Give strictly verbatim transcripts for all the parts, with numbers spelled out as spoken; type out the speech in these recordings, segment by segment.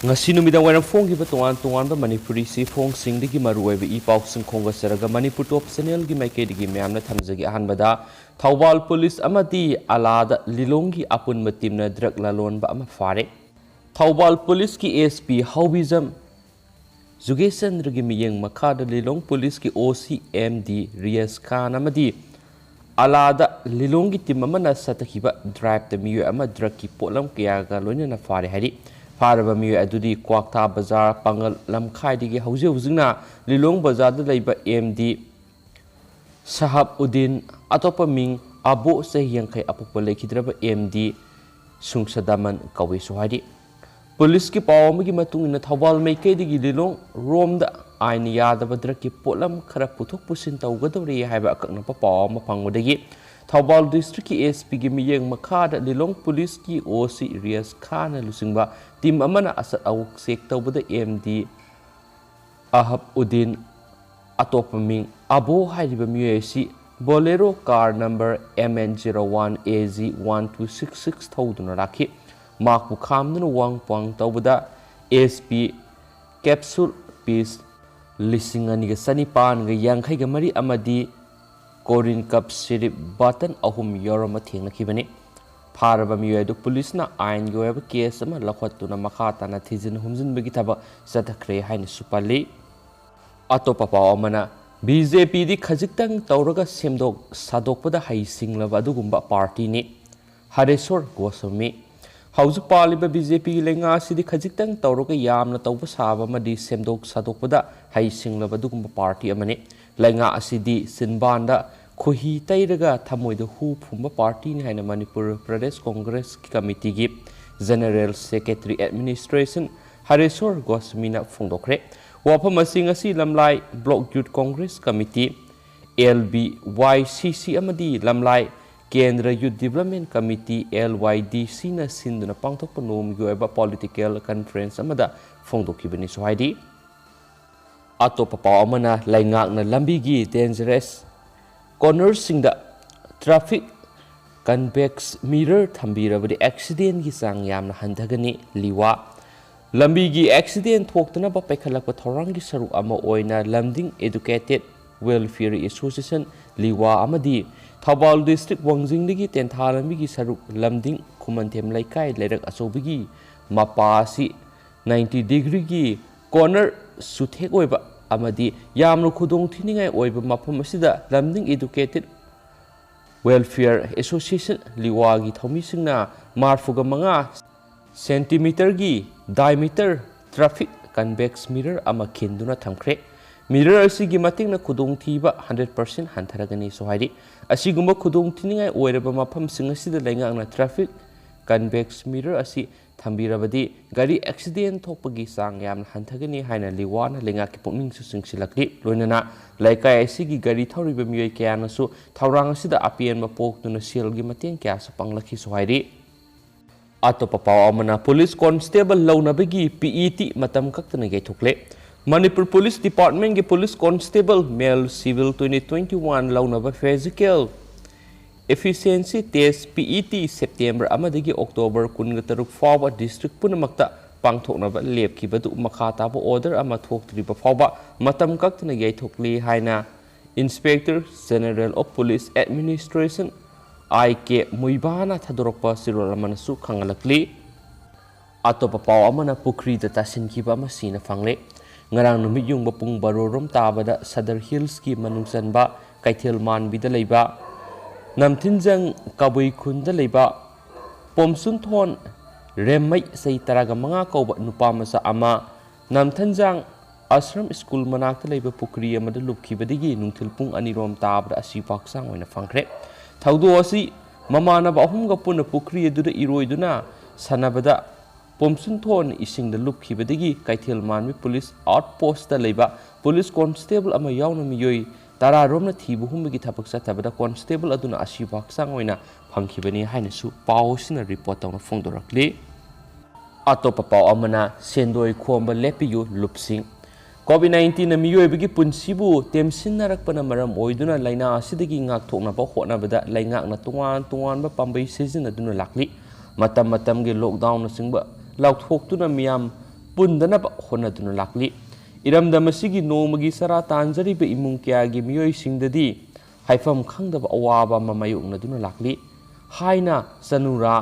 ꯉꯁꯤ ꯅꯨꯃꯤꯗꯥꯡ ꯋꯥꯏꯔꯝ ꯐꯣꯡꯈꯤꯕ ꯇꯣꯉꯥꯟ ꯇꯣꯉꯥꯟꯕ ꯃꯅꯤꯄꯨꯔꯤ ꯆꯦꯐꯣꯡꯁꯤꯡꯗꯒꯤ ꯃꯔꯨꯑꯣꯏꯕ ꯏ ꯄꯥꯎꯁꯤꯡ ꯈꯣꯝꯒꯠꯆꯔꯒ ꯃꯅꯤꯄꯨꯔ ꯇꯣꯞ ꯆꯦꯅꯦꯜꯒꯤ ꯃꯥꯏꯀꯩꯗꯒꯤ ꯃꯌꯥꯝꯅ ꯊꯝꯖꯒꯦ꯫ ꯑꯍꯥꯟꯕꯗ ꯊꯧꯕꯥꯜ ꯄꯨꯂꯤꯁ ꯑꯃꯗꯤ ꯑꯂꯥꯗ ꯂꯤꯂꯣꯡꯒꯤ ꯑꯄꯨꯟꯕ ꯇꯤꯝꯅ ꯗ꯭ꯔꯒ ꯂꯂꯣꯟꯕ ꯑꯃ ꯐꯥꯔꯦ꯫ ꯊꯧꯕꯥꯜ ꯄꯨꯂꯤꯁꯀꯤ ꯑꯦꯁ ꯄꯤ ꯍꯥꯎꯕꯤꯖꯝ ꯖꯨꯒꯦꯁꯆꯟꯗ꯭ꯔꯒꯤ ꯃꯤꯠꯌꯦꯡ ꯃꯈꯥꯗ ꯂꯤꯂꯣꯡ ꯄꯨꯂꯤꯁꯀꯤ ꯑꯣ ꯁꯤ ꯑꯦꯝ ꯗꯤ ꯔꯤꯌꯥꯁ ꯈꯥꯟ ꯑꯃꯗꯤ ꯑꯂꯥꯗ ꯂꯤꯂꯣꯡꯒꯤ ꯇꯤꯝ ꯑꯃꯅ ꯆꯠꯊꯈꯤꯕ ꯗ꯭ꯔꯥꯏꯚꯇ ꯃꯤꯑꯣꯏ ꯑꯃ ꯗ꯭ꯔꯒꯀꯤ ꯄꯣꯠꯂꯝ ꯀꯌꯥꯒ ꯂꯣꯏꯅꯅ ꯐꯥꯔꯦ ꯍꯥꯏꯔꯤ꯫ ꯐꯥꯔꯕ ꯃꯤꯑꯣꯏ ꯑꯗꯨꯗꯤ ꯀ꯭ꯋꯥꯛꯊꯥ ꯕꯖꯥꯔ ꯄꯥꯡꯒꯜ ꯂꯝꯈꯥꯏꯗꯒꯤ ꯍꯧꯖꯤꯛ ꯍꯧꯖꯤꯛꯅ ꯂꯤꯂꯣꯡ ꯕꯖꯥꯔꯗ ꯂꯩꯕ ꯑꯦꯝ ꯗꯤ ꯁꯍꯥꯕ ꯎꯗꯤꯟ, ꯑꯇꯣꯞꯄ ꯃꯤꯡ ꯑꯕꯣ, ꯆꯍꯤ ꯌꯥꯡꯈꯩ, ꯑꯄꯣꯛꯄ ꯂꯩꯈꯤꯗ꯭ꯔꯕ ꯑꯦꯝ ꯗꯤ ꯁꯨꯡꯁꯗꯥꯃꯟ ꯀꯧꯏꯁꯨ ꯍꯥꯏꯔꯤ꯫ ꯄꯨꯂꯤꯁꯀꯤ ꯄꯥꯎ ꯑꯃꯒꯤ ꯃꯇꯨꯡ ꯏꯟꯅ ꯊꯧꯕꯥꯜ ꯃꯥꯏꯀꯩꯗꯒꯤ ꯂꯤꯂꯣꯡ ꯔꯣꯝꯗ ꯑꯥꯏꯟ ꯌꯥꯗꯕ ꯗ꯭ꯔꯒꯀꯤ ꯄꯣꯠꯂꯝ ꯈꯔ ꯄꯨꯊꯣꯛ ꯄꯨꯁꯤꯟ ꯇꯧꯒꯗꯧꯔꯤ ꯍꯥꯏꯕ ꯑꯀꯛꯅꯕ ꯄꯥꯎ ꯑꯃ ꯐꯪꯕꯗꯒꯤ ꯊꯧꯕꯥꯜ ꯗꯤꯁꯇ꯭ꯔꯤꯛꯀꯤ ꯑꯦꯁ ꯄꯤꯒꯤ ꯃꯤꯠꯌꯦꯡ ꯃꯈꯥꯗ ꯂꯤꯂꯣꯡ ꯄꯨꯂꯤꯁꯀꯤ ꯑꯣ ꯁꯤ ꯔꯤꯌꯥꯁ ꯈꯥꯟꯅ ꯂꯨꯆꯤꯡꯕ ꯇꯤꯝ ꯑꯃꯅ ꯑꯆꯠ ꯑꯋꯣꯛ ꯆꯦꯛ ꯇꯧꯕꯗ ꯑꯦꯝ ꯗꯤ ꯑꯍꯕ ꯎꯗꯤꯟ, ꯑꯇꯣꯞꯄ ꯃꯤꯡ ꯑꯕꯣ ꯍꯥꯏꯔꯤꯕ ꯃꯤꯑꯣꯏ ꯑꯁꯤ Bolero car number M N zero one A G one two six six ꯊꯧꯗꯨꯅ ꯂꯥꯛꯈꯤ꯫ ꯃꯍꯥꯛꯄꯨ ꯈꯥꯝꯗꯨꯅ ꯋꯥꯡ ꯄꯥꯡ ꯇꯧꯕꯗ ꯑꯦꯁ ꯄꯤ ꯀꯦꯞꯁꯨꯜ ꯄꯤꯁ ꯂꯤꯁꯤꯡ ꯑꯅꯤꯒ ꯆꯅꯤꯄꯥꯟꯒ ꯌꯥꯡꯈꯩꯒ ꯃꯔꯤ ꯑꯃꯗꯤ ꯀꯣꯔꯤꯟ ꯀꯞ ꯁꯤꯔꯤꯞ ꯕꯇꯟ ꯑꯍꯨꯝ ꯌꯥꯎꯔꯝꯕ ꯊꯦꯡꯅꯈꯤꯕꯅꯤ꯫ ꯐꯥꯔꯕ ꯃꯤꯑꯣꯏ ꯑꯗꯨ ꯄꯨꯂꯤꯁꯅ ꯑꯥꯏꯟꯒꯤ ꯑꯣꯏꯕ ꯀꯦꯁ ꯑꯃ ꯂꯧꯈꯠꯇꯨꯅ ꯃꯈꯥ ꯇꯥꯅ ꯊꯤꯖꯤꯟ ꯍꯨꯝꯖꯤꯟꯕꯒꯤ ꯊꯕꯛ ꯆꯠꯊꯈ꯭ꯔꯦ ꯍꯥꯏꯅꯁꯨ ꯄꯜꯂꯤ꯫ ꯑꯇꯣꯞꯄ ꯄꯥꯎ ꯑꯃꯅ, ꯕꯤ ꯖꯦ ꯄꯤꯗꯤ ꯈꯖꯤꯛꯇꯪ ꯇꯧꯔꯒ ꯁꯦꯝꯗꯣꯛ ꯁꯥꯗꯣꯛꯄꯗ ꯍꯩꯁꯤꯡꯂꯕ ꯑꯗꯨꯒꯨꯝꯕ ꯄꯥꯔꯇꯤꯅꯤ꯫ ꯍꯔꯦꯁꯣꯔ ꯒꯣꯁ꯭ꯋꯥꯃꯤ꯫ ꯍꯧꯖꯤꯛ ꯄꯥꯜꯂꯤꯕ ꯕꯤ ꯖꯦ ꯄꯤꯒꯤ ꯂꯩꯉꯥꯛ ꯑꯁꯤꯗꯤ ꯈꯖꯤꯛꯇꯪ ꯇꯧꯔꯒ ꯌꯥꯝꯅ ꯇꯧꯕ ꯁꯥꯕ ꯑꯃꯗꯤ ꯁꯦꯝꯗꯣꯛ ꯁꯥꯗꯣꯛꯄꯗ ꯍꯩꯁꯤꯡꯂꯕ ꯑꯗꯨꯒꯨꯝꯕ ꯄꯥꯔꯇꯤ ꯑꯃꯅꯤ꯫ ꯂꯩꯉꯥꯛ ꯑꯁꯤꯗꯤ ꯆꯤꯟꯕꯥꯟꯗ ꯈꯣꯏꯍꯤ ꯇꯩꯔꯒ ꯊꯃꯣꯏꯗ ꯍꯨ ꯐꯨꯝꯕ ꯄꯥꯔꯇꯤꯅꯤ ꯍꯥꯏꯅ Manipur Pradesh Congress committee general secretary administration Hareshwar ꯒꯣꯁ꯭ꯋꯥꯃꯤꯅ ꯐꯣꯡꯗꯣꯛꯈ꯭ꯔꯦ꯫ ꯋꯥꯐꯝ ꯑꯁꯤ ꯉꯁꯤ Lamlai block youth Congress committee, L B Y C C ꯑꯃꯗꯤ Lamlai Kendra youth development committee, L Y D ꯁꯤꯅ ꯁꯤꯟꯗꯨꯅ ꯄꯥꯡꯊꯣꯛꯄ ꯅꯣꯡꯃꯒꯤ ꯑꯣꯏꯕ ꯄꯣꯂꯤꯇꯤꯀꯦꯜ ꯀꯟꯐ꯭ꯔꯦꯟꯁ ꯑꯃꯗ ꯐꯣꯡꯗꯣꯛꯈꯤꯕꯅꯤꯁꯨ ꯍꯥꯏꯔꯤ꯫ ꯑꯇꯣꯞꯄ ꯄꯥꯎ ꯑꯃꯅ, ꯂꯩꯉꯥꯛꯅ ꯂꯝꯕꯤꯒꯤ ꯗꯦꯟꯖꯔꯁ ꯀꯣꯔꯅꯔꯁꯤꯡꯗ ꯇ꯭ꯔꯥꯐꯤꯛ ꯀꯟꯚꯦꯛꯁ ꯃꯤꯔꯔ ꯊꯝꯕꯤꯔꯕꯗꯤ ꯑꯦꯛꯁꯤꯗꯦꯟꯒꯤ ꯆꯥꯡ ꯌꯥꯝꯅ ꯍꯟꯊꯒꯅꯤ꯫ ꯂꯤꯋꯥ ꯂꯝꯕꯤꯒꯤ ꯑꯦꯛꯁꯤꯗꯦꯟ ꯊꯣꯛꯇꯅꯕ ꯄꯥꯏꯈꯠꯂꯛꯄ ꯊꯧꯔꯥꯡꯒꯤ ꯁꯔꯨꯛ ꯑꯃ ꯑꯣꯏꯅ ꯂꯝꯗꯤꯡ ꯑꯦꯗꯨꯀꯦꯇꯦꯠ ꯋꯦꯜꯐꯤꯌꯔ ꯑꯦꯁꯣꯁꯤꯌꯦꯁꯟ, ꯂꯤꯋꯥ, ꯑꯃꯗꯤ ꯊꯧꯕꯥꯜ ꯗꯤꯁꯇ꯭ꯔꯤꯛ ꯋꯥꯡꯖꯤꯡꯗꯒꯤ ꯇꯦꯟꯊꯥ ꯂꯝꯕꯤꯒꯤ ꯁꯔꯨꯛ ꯂꯝꯗꯤꯡ ꯈꯨꯃꯟꯊꯦꯝ ꯂꯩꯀꯥꯏ ꯂꯩꯔꯛ ꯑꯆꯧꯕꯒꯤ ꯃꯄꯥ ꯑꯁꯤ ꯅꯥꯏꯟꯇꯤ ꯗꯤꯒ꯭ꯔꯤꯒꯤ ꯀꯣꯔꯅꯔ ꯆꯨꯊꯦꯛ ꯑꯣꯏꯕ ꯑꯃꯗꯤ ꯌꯥꯝꯅ ꯈꯨꯗꯣꯡ ꯊꯤꯅꯤꯡꯉꯥꯏ ꯑꯣꯏꯕ ꯃꯐꯝ ꯑꯁꯤꯗ ꯂꯝꯗꯤꯡ ꯑꯦꯗꯨꯀꯦꯇꯦꯠ ꯋꯦꯜꯐꯤꯌꯔ ꯑꯦꯁꯣꯁꯤꯌꯦꯁꯟ, ꯂꯤꯋꯥꯒꯤ ꯊꯧꯃꯤꯁꯤꯡꯅ ꯃꯔꯐꯨꯒ ꯃꯉꯥ ꯁꯦꯟꯇꯤꯃꯤꯇꯔꯒꯤ ꯗꯥꯏꯃꯤꯇꯔ ꯇ꯭ꯔꯥꯐꯤꯛ ꯀꯟꯚꯦꯛꯁ ꯃꯤꯔꯔ ꯑꯃ ꯈꯤꯟꯗꯨꯅ ꯊꯝꯈ꯭ꯔꯦ꯫ ꯃꯤꯔꯔ ꯑꯁꯤꯒꯤ ꯃꯇꯦꯡꯅ ꯈꯨꯗꯣꯡꯊꯤꯕ ꯍꯟꯗ꯭ꯔꯦꯠ ꯄꯥꯔꯁꯦꯟ ꯍꯟꯊꯔꯒꯅꯤꯁꯨ ꯍꯥꯏꯔꯤ꯫ ꯑꯁꯤꯒꯨꯝꯕ ꯈꯨꯗꯣꯡꯊꯤꯅꯤꯡꯉꯥꯏ ꯑꯣꯏꯔꯕ ꯃꯐꯝꯁꯤꯡ ꯑꯁꯤꯗ ꯂꯩꯉꯥꯛꯅ ꯇ꯭ꯔꯥꯐꯤꯛ ꯀꯟꯚꯦꯛꯁ ꯃꯤꯔꯔ ꯑꯁꯤ ꯊꯝꯕꯤꯔꯕꯗꯤ ꯒꯥꯔꯤ ꯑꯦꯛꯁꯤꯗꯦꯟ ꯊꯣꯛꯄꯒꯤ ꯆꯥꯡ ꯌꯥꯝꯅ ꯍꯟꯊꯒꯅꯤ ꯍꯥꯏꯅ ꯂꯤꯋꯥꯅ ꯂꯩꯉꯥꯛꯀꯤ ꯄꯨꯛꯅꯤꯡꯁꯨ ꯆꯤꯡꯁꯤꯜꯂꯛꯂꯤ꯫ ꯂꯣꯏꯅꯅ ꯂꯩꯀꯥꯏ ꯑꯁꯤꯒꯤ ꯒꯥꯔꯤ ꯊꯧꯔꯤꯕ ꯃꯤꯑꯣꯏ ꯀꯌꯥꯅꯁꯨ ꯊꯧꯔꯥꯡ ꯑꯁꯤꯗ ꯑꯄꯦꯟꯕ ꯄꯣꯛꯇꯨꯅ ꯁꯦꯜꯒꯤ ꯃꯇꯦꯡ ꯀꯌꯥꯁꯨ ꯄꯥꯡꯂꯛꯈꯤꯁꯨ ꯍꯥꯏꯔꯤ꯫ ꯑꯇꯣꯞꯄ ꯄꯥꯎ ꯑꯃꯅ, ꯄꯨꯂꯤꯁ ꯀꯣꯟꯁꯇꯦꯕꯜ ꯂꯧꯅꯕꯒꯤ ꯄꯤ ꯏ ꯇꯤ ꯃꯇꯝ ꯀꯛꯇꯅ ꯌꯩꯊꯣꯛꯂꯦ꯫ ꯃꯅꯤꯄꯨꯔ ꯄꯨꯂꯤꯁ ꯗꯤꯄꯥꯔꯠꯃꯦꯟꯒꯤ ꯄꯨꯂꯤꯁ ꯀꯣꯟꯁꯇꯦꯕꯜ ꯃꯦꯜ ꯁꯤꯚꯤꯜ ꯇ꯭ꯋꯦꯟꯇꯤ ꯇ꯭ꯋꯦꯟꯇꯤ ꯋꯥꯟ ꯂꯧꯅꯕ ꯐꯤꯖꯤꯀꯦꯜ ꯏꯐꯤꯁꯤꯌꯦꯟꯁꯤ ꯇꯦꯁ ꯄꯤ ꯏ ꯇꯤ ꯁꯦꯞꯇꯦꯝꯕꯔ ꯑꯃꯗꯒꯤ ꯑꯣꯛꯇꯣꯕꯔ ꯀꯨꯟꯒ ꯇꯔꯨꯛ ꯐꯥꯎꯕ ꯗꯤꯁꯇ꯭ꯔꯤꯛ ꯄꯨꯝꯅꯃꯛꯇ ꯄꯥꯡꯊꯣꯛꯅꯕ ꯂꯦꯞꯈꯤꯕꯗꯨ ꯃꯈꯥ ꯇꯥꯕ ꯑꯣꯔꯗꯔ ꯑꯃ ꯊꯣꯛꯇ꯭ꯔꯤꯕ ꯐꯥꯎꯕ ꯃꯇꯝ ꯀꯛꯇꯅ ꯌꯩꯊꯣꯛꯂꯤ ꯍꯥꯏꯅ inspector general of police administration I K ꯃꯨꯏꯕꯥꯅ ꯊꯥꯗꯣꯔꯛꯄ ꯆꯦꯔꯣꯜ ꯑꯃꯅꯁꯨ ꯈꯪꯍꯜꯂꯛꯂꯤ꯫ ꯑꯇꯣꯞꯄ ꯄꯥꯎ ꯑꯃꯅ, ꯄꯨꯈ꯭ꯔꯤꯗ ꯇꯥꯁꯤꯟꯈꯤꯕ ꯑꯃ ꯁꯤꯅ ꯐꯪꯂꯦ꯫ ꯉꯔꯥꯡ ꯅꯨꯃꯤꯠ ꯌꯨꯡꯕ ꯄꯨꯡ ꯕꯥꯔꯣ ꯔꯣꯝ ꯇꯥꯕꯗ ꯁꯗꯔ ꯍꯤꯜꯁꯀꯤ ꯃꯅꯨꯡ ꯆꯟꯕ ꯀꯩꯊꯦꯜ ꯃꯥꯟꯕꯤꯗ ꯂꯩꯕ ꯅꯝꯊꯤꯟꯖꯪ ꯀꯕꯨꯏ ꯈꯨꯟꯗ ꯂꯩꯕ ꯄꯣꯝꯁꯨꯟꯊꯣꯟ ꯔꯦꯝꯃꯩ, ꯆꯍꯤ ꯇꯔꯥꯒ ꯃꯉꯥ ꯀꯧꯕ ꯅꯨꯄꯥ ꯃꯆꯥ ꯑꯃ ꯅꯝꯊꯟꯖꯥꯡ ꯑꯁ꯭ꯔꯝ ꯁ꯭ꯀꯨꯜ ꯃꯅꯥꯛꯇ ꯂꯩꯕ ꯄꯨꯈ꯭ꯔꯤ ꯑꯃꯗ ꯂꯨꯞꯈꯤꯕꯗꯒꯤ ꯅꯨꯡꯊꯤꯜ ꯄꯨꯡ ꯑꯅꯤ ꯔꯣꯝ ꯇꯥꯕꯗ ꯑꯁꯤꯕ ꯍꯛꯆꯥꯡ ꯑꯣꯏꯅ ꯐꯪꯈ꯭ꯔꯦ꯫ ꯊꯧꯗꯣꯛ ꯑꯁꯤ ꯃꯃꯥꯟꯅꯕ ꯑꯍꯨꯝꯒ ꯄꯨꯟꯅ ꯄꯨꯈ꯭ꯔꯤ ꯑꯗꯨꯗ ꯏꯔꯣꯏꯗꯨꯅ ꯁꯥꯟꯅꯕꯗ ꯄꯣꯝꯁꯨꯟꯊꯣꯟ ꯏꯁꯤꯡꯗ ꯂꯨꯞꯈꯤꯕꯗꯒꯤ ꯀꯩꯊꯦꯜ ꯃꯥꯟꯕꯤ ꯄꯨꯂꯤꯁ ꯑꯥꯎꯠ ꯄꯣꯁꯇ ꯂꯩꯕ ꯄꯨꯂꯤꯁ ꯀꯣꯟꯁꯇꯦꯕꯜ ꯑꯃ ꯌꯥꯎꯅ ꯃꯤꯑꯣꯏ ꯇꯔꯥ ꯔꯣꯝꯅ ꯊꯤꯕ ꯍꯨꯝꯕꯒꯤ ꯊꯕꯛ ꯆꯠꯊꯕꯗ ꯀꯣꯟꯁꯇꯦꯕꯜ ꯑꯗꯨꯅ ꯑꯁꯤꯕ ꯍꯛꯆꯥꯡ ꯑꯣꯏꯅ ꯐꯪꯈꯤꯕꯅꯤ ꯍꯥꯏꯅꯁꯨ ꯄꯥꯎ ꯑꯁꯤꯅ ꯔꯤꯄꯣꯔꯠ ꯇꯧꯅ ꯐꯣꯡꯗꯣꯔꯛꯂꯤ꯫ ꯑꯇꯣꯞꯄ ꯄꯥꯎ ꯑꯃꯅ, ꯁꯦꯟꯗꯣꯏ ꯈꯣꯝꯕ ꯂꯦꯞꯄꯤꯌꯨ ꯂꯨꯞꯁꯤꯡ꯫ ꯀꯣꯚꯤꯗ ꯅꯥꯏꯟꯇꯤꯟꯅ ꯃꯤꯑꯣꯏꯕꯒꯤ ꯄꯨꯟꯁꯤꯕꯨ ꯇꯦꯝꯁꯤꯟꯅꯔꯛꯄꯅ ꯃꯔꯝ ꯑꯣꯏꯗꯨꯅ ꯂꯥꯏꯅꯥ ꯑꯁꯤꯗꯒꯤ ꯉꯥꯛꯊꯣꯛꯅꯕ ꯍꯣꯠꯅꯕꯗ ꯂꯩꯉꯥꯛꯅ ꯇꯣꯉꯥꯟ ꯇꯣꯉꯥꯟꯕ ꯄꯥꯝꯕꯩ ꯁꯤꯖꯤꯟꯅꯗꯨꯅ ꯂꯥꯛꯂꯤ꯫ ꯃꯇꯝ ꯃꯇꯝꯒꯤ ꯂꯣꯛꯗꯥꯎꯟꯅꯆꯤꯡꯕ ꯂꯥꯎꯊꯣꯛꯇꯨꯅ ꯃꯤꯌꯥꯝ ꯄꯨꯟꯗꯅꯕ ꯍꯣꯠꯅꯗꯨꯅ ꯂꯥꯛꯂꯤ꯫ ꯏꯔꯝꯗꯝ ꯑꯁꯤꯒꯤ ꯅꯣꯡꯃꯒꯤ ꯆꯔꯥ ꯇꯥꯟꯖꯔꯤꯕ ꯏꯃꯨꯡ ꯀꯌꯥꯒꯤ ꯃꯤꯑꯣꯏꯁꯤꯡꯗꯗꯤ ꯍꯥꯏꯐꯝ ꯈꯪꯗꯕ ꯑꯋꯥꯕ ꯑꯃ ꯃꯥꯌꯣꯛꯅꯗꯨꯅ ꯂꯥꯛꯂꯤ ꯍꯥꯏꯅ ꯆꯅꯨꯔꯥ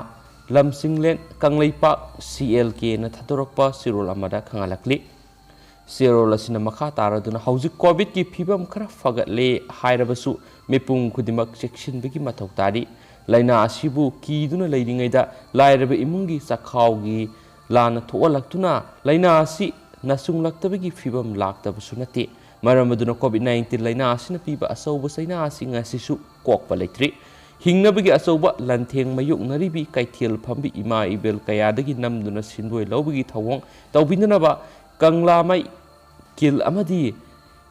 ꯂꯝꯁꯤꯡꯂꯦꯟ ꯀꯪꯂꯩꯄꯥꯛ C L K ꯅ ꯊꯥꯗꯣꯔꯛꯄ ꯆꯦꯔꯣꯜ ꯑꯃꯗ ꯈꯪꯍꯜꯂꯛꯂꯤ꯫ ꯆꯦꯔꯣꯜ ꯑꯁꯤꯅ ꯃꯈꯥ ꯇꯥꯔꯗꯨꯅ ꯍꯧꯖꯤꯛ ꯀꯣꯚꯤꯗꯀꯤ ꯐꯤꯕꯝ ꯈꯔ ꯐꯒꯠꯂꯦ ꯍꯥꯏꯔꯕꯁꯨ ꯃꯤꯄꯨꯝ ꯈꯨꯗꯤꯡꯃꯛ ꯆꯦꯛꯁꯤꯟꯕꯒꯤ ꯃꯊꯧ ꯇꯥꯔꯤ꯫ ꯂꯥꯏꯅꯥ ꯑꯁꯤꯕꯨ ꯀꯤꯗꯨꯅ ꯂꯩꯔꯤꯉꯩꯗ ꯂꯥꯏꯔꯕ ꯏꯃꯨꯡꯒꯤ ꯆꯈꯥꯎꯒꯤ ꯂꯥꯟꯅ ꯊꯣꯛꯍꯜꯂꯛꯇꯨꯅ ꯂꯥꯏꯅꯥ ꯑꯁꯤ ꯅꯥꯆꯨꯡꯂꯛꯇꯕꯒꯤ ꯐꯤꯕꯝ ꯂꯥꯛꯇꯕꯁꯨ ꯅꯠꯇꯦ꯫ ꯃꯔꯝ ꯑꯗꯨꯅ ꯀꯣꯚꯤꯗ nineteen ꯂꯥꯏꯅꯥ ꯑꯁꯤꯅ ꯄꯤꯕ ꯑꯆꯧꯕ ꯆꯩꯅꯥ ꯑꯁꯤ ꯉꯁꯤꯁꯨ ꯀꯣꯛꯄ ꯂꯩꯇ꯭ꯔꯤ꯫ ꯍꯤꯡꯅꯕꯒꯤ ꯑꯆꯧꯕ ꯂꯥꯟꯊꯦꯡ ꯃꯥꯌꯣꯛꯅꯔꯤꯕꯤ ꯀꯩꯊꯦꯜ ꯐꯝꯕꯤ ꯏꯃꯥ ꯏꯕꯦꯜ ꯀꯌꯥꯗꯒꯤ ꯅꯝꯗꯨꯅ ꯁꯦꯟꯗꯣꯏ ꯂꯧꯕꯒꯤ ꯊꯧꯑꯣꯡ ꯇꯧꯕꯤꯅꯅꯕ ꯀꯪꯂꯥꯃꯩ ꯀꯤꯜ ꯑꯃꯗꯤ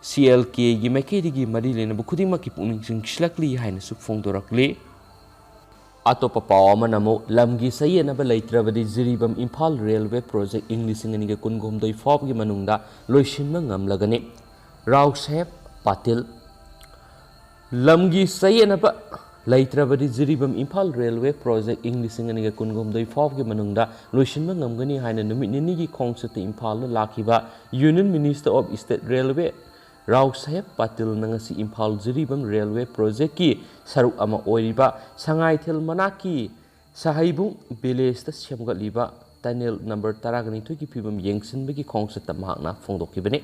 C L K ꯒꯤ ꯃꯥꯏꯀꯩꯗꯒꯤ ꯃꯔꯤ ꯂꯩꯅꯕ ꯈꯨꯗꯤꯡꯃꯛꯀꯤ ꯄꯨꯛꯅꯤꯡ ꯆꯤꯡꯁꯤꯜꯂꯛꯂꯤ ꯍꯥꯏꯅꯁꯨ ꯐꯣꯡꯗꯣꯔꯛꯂꯤ꯫ ꯑꯇꯣꯞꯄ ꯄꯥꯎ ꯑꯃꯅ ꯑꯃꯨꯛ ꯂꯝꯒꯤ ꯆꯌꯦꯠꯅꯕ ꯂꯩꯇ꯭ꯔꯕꯗꯤ ꯖꯤꯔꯤꯕꯥꯝ ꯏꯝꯐꯥꯜ ꯔꯦꯜꯋꯦ ꯄ꯭ꯔꯣꯖꯦꯛ ꯏꯪ ꯂꯤꯁꯤꯡ ꯑꯅꯤꯒ ꯀꯨꯟꯍꯨꯝꯗꯣꯏ ꯐꯥꯎꯕꯒꯤ ꯃꯅꯨꯡꯗ ꯂꯣꯏꯁꯤꯟꯕ ꯉꯝꯂꯒꯅꯤ꯫ ꯔꯥꯎ ꯁꯥꯍꯦꯕ ꯄꯥꯇꯤꯜ꯫ ꯂꯝꯒꯤ ꯆꯌꯦꯠꯅꯕ ꯂꯩꯇ꯭ꯔꯕꯗꯤ ꯖꯤꯔꯤꯕꯥꯝ ꯏꯝꯐꯥꯜ ꯔꯦꯜꯋꯦ ꯄ꯭ꯔꯣꯖꯦꯛ ꯏꯪ ꯂꯤꯁꯤꯡ ꯑꯅꯤꯒ ꯀꯨꯟꯍꯨꯝꯗꯣꯏ ꯐꯥꯎꯕꯒꯤ ꯃꯅꯨꯡꯗ ꯂꯣꯏꯁꯤꯟꯕ ꯉꯝꯒꯅꯤ ꯍꯥꯏꯅ ꯅꯨꯃꯤꯠ ꯅꯤꯅꯤꯒꯤ ꯈꯣꯡꯆꯠꯇ ꯏꯝꯐꯥꯜꯗ ꯂꯥꯛꯈꯤꯕ Union Minister of State Railway Rao ꯁꯥꯍꯦꯕ ꯄꯥꯇꯤꯜꯅ ꯉꯁꯤ ꯏꯝꯐꯥꯜ ꯖꯤꯔꯤꯕꯥꯝ ꯔꯦꯜꯋꯦ ꯄ꯭ꯔꯣꯖꯦꯛꯀꯤ ꯁꯔꯨꯛ ꯑꯃ ꯑꯣꯏꯔꯤꯕ ꯁꯉꯥꯏꯊꯦꯜ ꯃꯅꯥꯛꯀꯤ ꯁꯍꯩꯕꯨꯡ ꯚꯤꯂꯦꯖꯇ ꯁꯦꯝꯒꯠꯂꯤꯕ ꯇꯅꯦꯜ ꯅꯝꯕꯔ ꯇꯔꯥꯒ ꯅꯤꯊꯣꯏꯒꯤ ꯐꯤꯕꯝ ꯌꯦꯡꯁꯤꯟꯕꯒꯤ ꯈꯣꯡꯆꯠꯇ ꯃꯍꯥꯛꯅ ꯐꯣꯡꯗꯣꯛꯈꯤꯕꯅꯤ꯫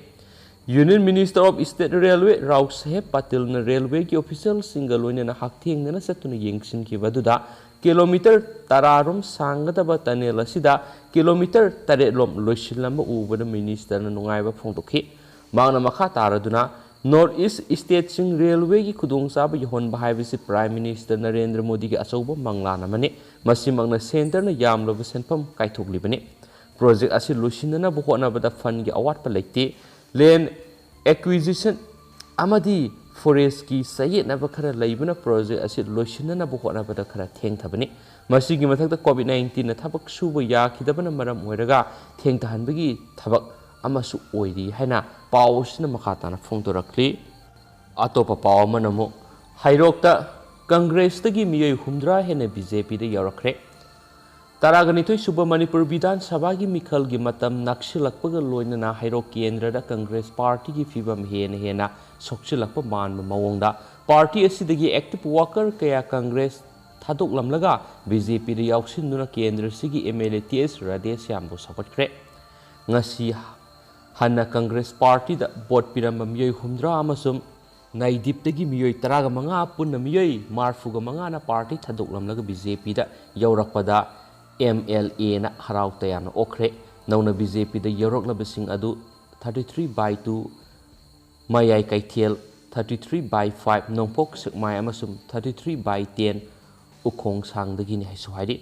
Union Minister of State Railway Rao ꯁꯥꯍꯦꯕ ꯄꯥꯇꯤꯜꯅ ꯔꯦꯜꯋꯦꯒꯤ ꯑꯣꯐꯤꯁꯤꯌꯦꯜꯁꯤꯡꯒ ꯂꯣꯏꯅꯅ ꯍꯛꯊꯦꯡꯅꯅ ꯆꯠꯇꯨꯅ ꯌꯦꯡꯁꯤꯟꯈꯤꯕ ꯑꯗꯨꯗ ꯀꯤꯂꯣꯃꯤꯇꯔ ꯇꯔꯥ ꯔꯣꯝ ꯁꯥꯡꯒꯗꯕ ꯇꯅꯦꯜ ꯑꯁꯤꯗ ꯀꯤꯂꯣꯃꯤꯇꯔ ꯇꯔꯦꯠ ꯂꯣꯝ ꯂꯣꯏꯁꯤꯜꯂꯝꯕ ꯎꯕꯗ ꯃꯤꯅꯤꯁꯇꯔꯅ ꯅꯨꯡꯉꯥꯏꯕ ꯐꯣꯡꯗꯣꯛꯈꯤ꯫ ꯃꯍꯥꯛꯅ ꯃꯈꯥ ꯇꯥꯔꯗꯨꯅ North East stateꯁꯤꯡ ꯔꯦꯜꯋꯦꯒꯤ ꯈꯨꯗꯣꯡꯆꯥꯕ ꯌꯧꯍꯟꯕ ꯍꯥꯏꯕꯁꯤ Prime Minister ꯅꯔꯦꯟꯗ꯭ꯔ ꯃꯣꯗꯤꯒꯤ ꯑꯆꯧꯕ ꯃꯪꯂꯥꯟ ꯑꯃꯅꯤ꯫ ꯃꯁꯤꯃꯛꯅ ꯁꯦꯟꯇꯔꯅ ꯌꯥꯝꯂꯕ ꯁꯦꯟꯐꯝ ꯀꯥꯏꯊꯣꯛꯂꯤꯕꯅꯤ꯫ ꯄ꯭ꯔꯣꯖꯦꯛ ꯑꯁꯤ ꯂꯣꯏꯁꯤꯟꯅꯅꯕ ꯍꯣꯠꯅꯕꯗ ꯐꯟꯒꯤ ꯑꯋꯥꯠꯄ ꯂꯩꯇꯦ꯫ Land acquisition ꯑꯃꯗꯤ ꯐꯣꯔꯦꯁꯀꯤ ꯆꯌꯦꯠꯅꯕ ꯈꯔ ꯂꯩꯕꯅ ꯄ꯭ꯔꯣꯖꯦꯛ ꯑꯁꯤ ꯂꯣꯏꯁꯤꯟꯅꯅꯕ ꯍꯣꯠꯅꯕꯗ ꯈꯔ ꯊꯦꯡꯊꯕꯅꯤ꯫ ꯃꯁꯤꯒꯤ ꯃꯊꯛꯇ ꯀꯣꯚꯤꯗ ꯅꯥꯏꯟꯇꯤꯟꯅ ꯊꯕꯛ ꯁꯨꯕ ꯌꯥꯈꯤꯗꯕꯅ ꯃꯔꯝ ꯑꯣꯏꯔꯒ ꯊꯦꯡꯊꯍꯟꯕꯒꯤ ꯊꯕꯛ ꯑꯃꯁꯨ ꯑꯣꯏꯔꯤ ꯍꯥꯏꯅ ꯄꯥꯎ ꯑꯁꯤꯅ ꯃꯈꯥ ꯇꯥꯅ ꯐꯣꯡꯗꯣꯔꯛꯂꯤ꯫ ꯑꯇꯣꯞꯄ ꯄꯥꯎ ꯑꯃꯅ ꯑꯃꯨꯛ ꯍꯩꯔꯣꯛꯇ ꯀꯪꯒ꯭ꯔꯦꯁꯇꯒꯤ ꯃꯤꯑꯣꯏ ꯍꯨꯝꯗ꯭ꯔꯥ ꯍꯦꯟꯅ ꯕꯤ ꯖꯦ ꯄꯤꯗ ꯌꯥꯎꯔꯛꯈ꯭ꯔꯦ꯫ ꯇꯔꯥꯒ ꯅꯤꯊꯣꯏ ꯁꯨꯕ ꯃꯅꯤꯄꯨꯔ ꯕꯤꯙꯥꯟ ꯁꯚꯥꯒꯤ ꯃꯤꯈꯜꯒꯤ ꯃꯇꯝ ꯅꯛꯁꯤꯜꯂꯛꯄꯒ ꯂꯣꯏꯅꯅ ꯍꯩꯔꯣꯛ ꯀꯦꯟꯗ꯭ꯔꯗ ꯀꯪꯒ꯭ꯔꯦꯁ ꯄꯥꯔꯇꯤꯒꯤ ꯐꯤꯚꯝ ꯍꯦꯟꯅ ꯍꯦꯟꯅ ꯁꯣꯛꯆꯤꯜꯂꯛꯄ ꯃꯥꯟꯕ ꯃꯑꯣꯡꯗ ꯄꯥꯔꯇꯤ ꯑꯁꯤꯗꯒꯤ ꯑꯦꯛꯇꯤꯚ ꯋꯥꯀꯔ ꯀꯌꯥ ꯀꯪꯒ꯭ꯔꯦꯁ ꯊꯥꯗꯣꯛꯂꯝꯂꯒ ꯕꯤ ꯖꯦ ꯄꯤꯗ ꯌꯥꯎꯁꯤꯟꯗꯨꯅ ꯀꯦꯟꯗ꯭ꯔꯁꯤꯒꯤ ꯑꯦꯝ ꯑꯦꯜ ꯑꯦ ꯇꯤ ꯑꯦꯁ ꯔꯥꯙꯦꯁ꯭ꯌꯥꯝꯕꯨ ꯁꯧꯒꯠꯈ꯭ꯔꯦ꯫ ꯉꯁꯤ ꯍꯟꯅ ꯀꯪꯒ꯭ꯔꯦꯁ ꯄꯥꯔꯇꯤꯗ ꯚꯣꯠ ꯄꯤꯔꯝꯕ ꯃꯤꯑꯣꯏ ꯍꯨꯝꯗ꯭ꯔꯥ ꯑꯃꯁꯨꯡ ꯅꯥꯏꯗꯤꯞꯇꯒꯤ ꯃꯤꯑꯣꯏ ꯇꯔꯥꯒ ꯃꯉꯥ, ꯄꯨꯟꯅ ꯃꯤꯑꯣꯏ ꯃꯔꯤꯐꯨꯒ ꯃꯉꯥꯅ ꯄꯥꯔꯇꯤ ꯊꯥꯗꯣꯛꯂꯝꯂꯒ ꯕꯤ ꯖꯦ ꯄꯤꯗ ꯌꯧꯔꯛꯄꯗ ꯑꯦꯝ ꯑꯦꯜ ꯑꯦꯅ ꯍꯔꯥꯎ ꯇꯌꯥꯝꯅ ꯑꯣꯛꯈ꯭ꯔꯦ꯫ ꯅꯧꯅ ꯕꯤ ꯖꯦ ꯄꯤꯗ ꯌꯧꯔꯛꯂꯕꯁꯤꯡ ꯑꯗꯨ thirty three by two, ꯃꯌꯥꯏ ꯀꯩꯊꯦꯜ, thirty three by five, ꯅꯣꯡꯄꯣꯛ ꯁꯦꯛꯃꯥꯏ ꯑꯃꯁꯨꯡ thirty three by ten, ꯎꯈꯣꯡꯁꯥꯡꯗꯒꯤꯅꯤ ꯍꯥꯏꯁꯨ ꯍꯥꯏꯔꯤ꯫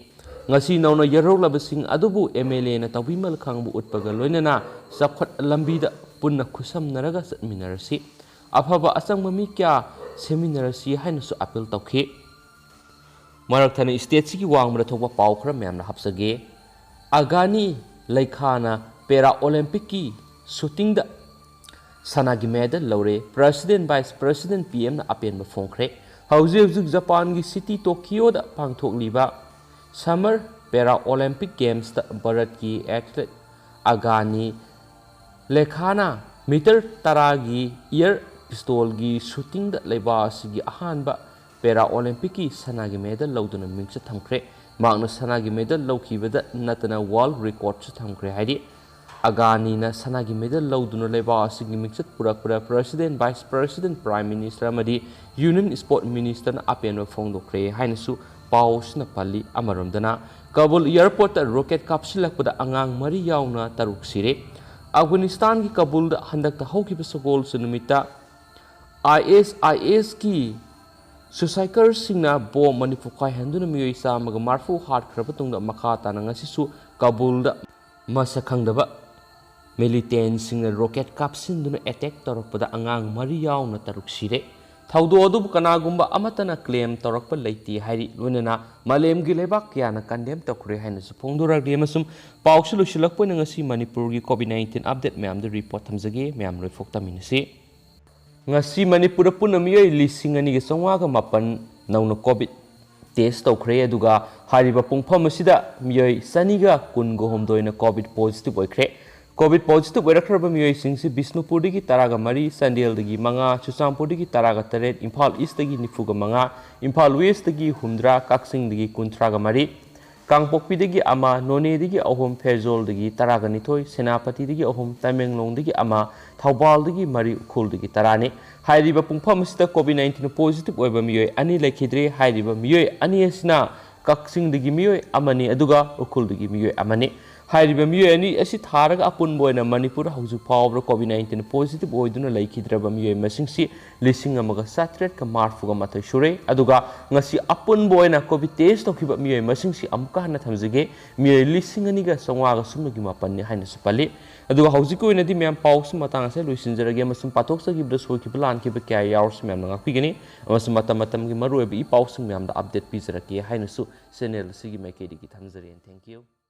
ꯉꯁꯤ ꯅꯧꯅ ꯌꯧꯔꯛꯂꯕꯁꯤꯡ ꯑꯗꯨꯕꯨ ꯑꯦꯝ ꯑꯦꯜ ꯑꯦꯅ ꯇꯧꯕꯤꯃꯜ ꯈꯪꯕ ꯎꯠꯄꯒ ꯂꯣꯏꯅꯅ ꯆꯥꯎꯈꯠ ꯂꯝꯕꯤꯗ ꯄꯨꯟꯅ ꯈꯨꯠꯁꯝꯅꯔꯒ ꯆꯠꯃꯤꯟꯅꯔꯁꯤ, ꯑꯐꯕ ꯑꯆꯪꯕ ꯃꯤ ꯀꯌꯥ ꯁꯦꯝꯃꯤꯟꯅꯔꯁꯤ ꯍꯥꯏꯅꯁꯨ ꯑꯥꯄꯤꯜ ꯇꯧꯈꯤ꯫ ꯃꯔꯛ ꯊꯠꯅ ꯁ꯭ꯇꯦꯠꯁꯤꯒꯤ ꯋꯥꯡꯃꯗ ꯊꯣꯛꯄ ꯄꯥꯎ ꯈꯔ ꯃꯌꯥꯝꯅ ꯍꯥꯞꯆꯒꯦ꯫ ꯑꯒꯥꯅꯤ ꯂꯩꯈꯥꯅ ꯄꯦꯔꯥ ꯑꯣꯂꯦꯝꯄꯤꯛꯀꯤ ꯁꯨꯇꯤꯡꯗ ꯁꯅꯥꯒꯤ ꯃꯦꯗꯜ ꯂꯧꯔꯦ꯫ ꯄ꯭ꯔꯁꯤꯗꯦꯟ, ꯚꯥꯏꯁ ꯄ꯭ꯔꯁꯤꯗꯦꯟ, ꯄꯤ ꯑꯦꯝꯅ ꯑꯄꯦꯟꯕ ꯐꯣꯡꯈ꯭ꯔꯦ꯫ ꯍꯧꯖꯤꯛ ꯍꯧꯖꯤꯛ ꯖꯄꯥꯟꯒꯤ ꯁꯤꯇꯤ ꯇꯣꯀꯤꯌꯣꯗ ꯄꯥꯡꯊꯣꯛꯂꯤꯕ ꯁꯝꯃꯔ ꯄꯦꯔꯥ ꯑꯣꯂꯦꯝꯄꯤꯛ ꯒꯦꯝꯁꯇ ꯚꯥꯔꯠꯀꯤ ꯑꯦꯊꯂꯦꯠ ꯑꯒꯥꯅꯤ ꯂꯦꯈꯥꯅ ꯃꯤꯇꯔ ꯇꯔꯥꯒꯤ ꯏꯌꯔ ꯄꯤꯁꯇꯣꯜꯒꯤ ꯁꯨꯇꯤꯡꯗ ꯂꯩꯕꯥꯛ ꯑꯁꯤꯒꯤ ꯑꯍꯥꯟꯕ ꯄꯦꯔꯥ ꯑꯣꯂꯦꯝꯄꯤꯛꯀꯤ ꯁꯅꯥꯒꯤ ꯃꯦꯗꯜ ꯂꯧꯗꯨꯅ ꯃꯤꯡꯆꯠ ꯊꯝꯈ꯭ꯔꯦ꯫ ꯃꯍꯥꯛꯅ ꯁꯅꯥꯒꯤ ꯃꯦꯗꯜ ꯂꯧꯈꯤꯕꯗ ꯅꯠꯇꯅ ꯋꯥꯔꯜꯗ ꯔꯦꯀꯣꯔꯗꯁꯨ ꯊꯝꯈ꯭ꯔꯦ ꯍꯥꯏꯔꯤ꯫ ꯑꯒꯥꯅꯤꯅ ꯁꯅꯥꯒꯤ ꯃꯦꯗꯜ ꯂꯧꯗꯨꯅ ꯂꯩꯕꯥꯛ ꯑꯁꯤꯒꯤ ꯃꯤꯡꯆꯠ ꯄꯨꯔꯛꯄꯗ president, vice president, prime minister ꯑꯃꯗꯤ ꯌꯨꯅꯤꯌꯟ ꯁ꯭ꯄꯣꯔꯠ ꯃꯤꯅꯤꯁꯇꯔꯅ ꯑꯄꯦꯟꯕ ꯐꯣꯡꯗꯣꯛꯈ꯭ꯔꯦ ꯍꯥꯏꯅꯁꯨ ꯄꯥꯎ ꯑꯁꯤꯅ ꯄꯜꯂꯤ꯫ ꯑꯃꯔꯣꯝꯗꯅ, ꯀꯕꯨꯜ ꯑꯦꯌꯔꯄꯣꯔꯠꯇ ꯔꯣꯀꯦꯠ ꯀꯥꯞꯁꯤꯜꯂꯛꯄꯗ ꯑꯉꯥꯡ ꯃꯔꯤ ꯌꯥꯎꯅ ꯇꯔꯨꯛ ꯁꯤꯔꯦ꯫ ꯑꯐꯒꯥꯅꯤꯁꯇꯥꯟꯒꯤ ꯀꯕꯨꯜꯗ ꯍꯟꯗꯛꯇ ꯍꯧꯈꯤꯕ ꯁꯒꯣꯜꯁꯦꯟ ꯅꯨꯃꯤꯠꯇ ꯑꯥꯏ ꯑꯦꯁ ꯑꯥꯏ ꯑꯦꯁꯀꯤ ꯁꯨꯁꯥꯏꯀꯔꯁꯤꯡꯅ ꯕꯣꯝ ꯑꯅꯤ ꯄꯣꯈꯥꯏꯍꯟꯗꯨꯅ ꯃꯤꯑꯣꯏ ꯆꯥꯝꯃꯒ ꯃꯔꯤꯐꯨ ꯍꯥꯠꯈ꯭ꯔꯕ ꯇꯨꯡꯗ, ꯃꯈꯥ ꯇꯥꯅ ꯉꯁꯤꯁꯨ ꯀꯕꯨꯜꯗ ꯃꯁꯛ ꯈꯪꯗꯕ ꯃꯤꯂꯤꯇꯦꯟꯁꯤꯡꯅ ꯔꯣꯀꯦꯠ ꯀꯥꯞꯁꯤꯟꯗꯨꯅ ꯑꯦꯇꯦꯛ ꯇꯧꯔꯛꯄꯗ ꯑꯉꯥꯡ ꯃꯔꯤ ꯌꯥꯎꯅ ꯇꯔꯨꯛ ꯁꯤꯔꯦ꯫ ꯊꯧꯗꯣꯛ ꯑꯗꯨꯕꯨ ꯀꯅꯥꯒꯨꯝꯕ ꯑꯃꯠꯇꯅ ꯀ꯭ꯂꯦꯝ ꯇꯧꯔꯛꯄ ꯂꯩꯇꯦ ꯍꯥꯏꯔꯤ꯫ ꯂꯣꯏꯅꯅ ꯃꯥꯂꯦꯝꯒꯤ ꯂꯩꯕꯥꯛ ꯀꯌꯥꯅ ꯀꯟꯗꯦꯝ ꯇꯧꯈ꯭ꯔꯦ ꯍꯥꯏꯅꯁꯨ ꯐꯣꯡꯗꯣꯔꯛꯂꯤ꯫ ꯑꯃꯁꯨꯡ ꯄꯥꯎꯁꯤ ꯂꯣꯏꯁꯤꯜꯂꯛꯄ ꯑꯣꯏꯅ ꯉꯁꯤ ꯃꯅꯤꯄꯨꯔꯒꯤ ꯀꯣꯚꯤꯗ ꯅꯥꯏꯟꯇꯤꯟ ꯑꯞꯗꯦꯠ ꯃꯌꯥꯝꯗꯨ ꯔꯤꯄꯣꯔꯠ ꯊꯝꯖꯒꯦ꯫ ꯃꯌꯥꯝ ꯂꯣꯏꯐꯣꯛ ꯇꯥꯃꯤꯟꯅꯁꯤ꯫ ꯉꯁꯤ ꯃꯅꯤꯄꯨꯔꯗ ꯄꯨꯟꯅ ꯃꯤꯑꯣꯏ ꯂꯤꯁꯤꯡ ꯑꯅꯤꯒ ꯆꯥꯝꯃꯉꯥꯒ ꯃꯥꯄꯟ ꯅꯧꯅ ꯀꯣꯚꯤꯗ ꯇꯦꯁ ꯇꯧꯈ꯭ꯔꯦ꯫ ꯑꯗꯨꯒ ꯍꯥꯏꯔꯤꯕ ꯄꯨꯡꯐꯝ ꯑꯁꯤꯗ ꯃꯤꯑꯣꯏ ꯆꯅꯤꯒ ꯀꯨꯟꯒ ꯍꯨꯝꯗꯣꯏꯅ ꯀꯣꯚꯤꯗ ꯄꯣꯖꯤꯇꯤꯚ ꯑꯣꯏꯈ꯭ꯔꯦ꯫ ꯀꯣꯚꯤꯗ ꯄꯣꯖꯤꯇꯤꯚ ꯑꯣꯏꯔꯛꯈ꯭ꯔꯕ ꯃꯤꯑꯣꯏꯁꯤꯡꯁꯤ ꯕꯤꯁꯅꯨꯄꯨꯔꯗꯒꯤ ꯇꯔꯥꯒ ꯃꯔꯤ, ꯆꯥꯟꯗꯦꯜꯗꯒꯤ ꯃꯉꯥ, ꯆꯨꯔꯆꯥꯟꯄꯨꯔꯗꯒꯤ ꯇꯔꯥꯒ ꯇꯔꯦꯠ, ꯏꯝꯐꯥꯜ ꯏꯁꯇꯒꯤ ꯅꯤꯐꯨꯒ ꯃꯉꯥ, ꯏꯝꯐꯥꯜ ꯋꯦꯁꯇꯒꯤ ꯍꯨꯝꯗ꯭ꯔꯥ, ꯀꯛꯆꯤꯡꯗꯒꯤ ꯀꯨꯟꯊ꯭ꯔꯥꯒ ꯃꯔꯤ, ꯀꯥꯡꯄꯣꯛꯄꯤꯗꯒꯤ ꯑꯃ, ꯅꯣꯅꯦꯗꯒꯤ ꯑꯍꯨꯝ, ꯐꯦꯔꯖꯣꯜꯗꯒꯤ ꯇꯔꯥꯒ ꯅꯤꯊꯣꯏ, ꯁꯦꯅꯥꯄꯇꯤꯗꯒꯤ ꯑꯍꯨꯝ, ꯇꯃꯦꯡꯂꯣꯡꯗꯒꯤ ꯑꯃ, ꯊꯧꯕꯥꯜꯗꯒꯤ ꯃꯔꯤ, ꯎꯈ꯭ꯔꯨꯜꯗꯒꯤ ꯇꯔꯥꯅꯤ꯫ ꯍꯥꯏꯔꯤꯕ ꯄꯨꯡꯐꯝ ꯑꯁꯤꯗ ꯀꯣꯚꯤꯗ ꯅꯥꯏꯟꯇꯤꯟ ꯄꯣꯖꯤꯇꯤꯚ ꯑꯣꯏꯕ ꯃꯤꯑꯣꯏ ꯑꯅꯤ ꯂꯩꯈꯤꯗ꯭ꯔꯦ꯫ ꯍꯥꯏꯔꯤꯕ ꯃꯤꯑꯣꯏ ꯑꯅꯤ ꯑꯁꯤꯅ ꯀꯛꯆꯤꯡꯗꯒꯤ ꯃꯤꯑꯣꯏ ꯑꯃꯅꯤ, ꯑꯗꯨꯒ ꯎꯈ꯭ꯔꯨꯜꯗꯒꯤ ꯃꯤꯑꯣꯏ ꯑꯃꯅꯤ꯫ ꯍꯥꯏꯔꯤꯕ ꯃꯤꯑꯣꯏ ꯑꯅꯤ ꯑꯁꯤ ꯊꯥꯔꯒ ꯑꯄꯨꯟꯕ ꯑꯣꯏꯅ ꯃꯅꯤꯄꯨꯔ ꯍꯧꯖꯤꯛ ꯐꯥꯎꯕꯗ ꯀꯣꯚꯤꯗ ꯅꯥꯏꯟꯇꯤꯟ ꯄꯣꯖꯤꯇꯤꯚ ꯑꯣꯏꯗꯨꯅ ꯂꯩꯈꯤꯗ꯭ꯔꯕ ꯃꯤꯑꯣꯏ ꯃꯁꯤꯡꯁꯤ ꯂꯤꯁꯤꯡ ꯑꯃꯒ ꯆꯥꯇ꯭ꯔꯦꯠꯀ ꯃꯔꯤꯐꯨꯒ ꯃꯥꯊꯣꯏ ꯁꯨꯔꯦ꯫ ꯑꯗꯨꯒ ꯉꯁꯤ ꯑꯄꯨꯟꯕ ꯑꯣꯏꯅ ꯀꯣꯚꯤꯗ ꯇꯦꯁ ꯇꯧꯈꯤꯕ ꯃꯤꯑꯣꯏ ꯃꯁꯤꯡꯁꯤ ꯑꯃꯨꯛꯀ ꯍꯟꯅ ꯊꯝꯖꯒꯦ, ꯃꯤꯑꯣꯏ ꯂꯤꯁꯤꯡ ꯑꯅꯤꯒ ꯆꯥꯝꯃꯉꯥꯒ ꯁꯨꯞꯅꯒꯤ ꯃꯥꯄꯟꯅꯤ ꯍꯥꯏꯅꯁꯨ ꯄꯜꯂꯤ꯫ ꯑꯗꯨꯒ ꯍꯧꯖꯤꯛꯀꯤ ꯑꯣꯏꯅꯗꯤ ꯃꯌꯥꯝ ꯄꯥꯎꯁꯤ ꯃꯇꯥꯡ ꯑꯁꯤꯗ ꯂꯣꯏꯁꯤꯟꯖꯔꯒꯦ꯫ ꯑꯃꯁꯨꯡ ꯄꯥꯊꯣꯛꯆꯈꯤꯕꯗ ꯁꯣꯏꯈꯤꯕ ꯂꯥꯟꯈꯤꯕ ꯀꯌꯥ ꯌꯥꯎꯔꯁꯨ ꯃꯌꯥꯝꯅ ꯉꯥꯛꯄꯤꯒꯅꯤ꯫ ꯑꯃꯁꯨꯡ ꯃꯇꯝ ꯃꯇꯝꯒꯤ ꯃꯔꯨꯑꯣꯏꯕ ꯏ ꯄꯥꯎꯁꯤꯡ ꯃꯌꯥꯝꯗ ꯑꯞꯗꯦꯠ ꯄꯤꯖꯔꯛꯀꯦ ꯍꯥꯏꯅꯁꯨ ꯆꯦꯅꯦꯜ ꯑꯁꯤꯒꯤ ꯃꯥꯏꯀꯩꯗꯒꯤ ꯊꯝꯖꯔꯤ꯫ Thank you꯫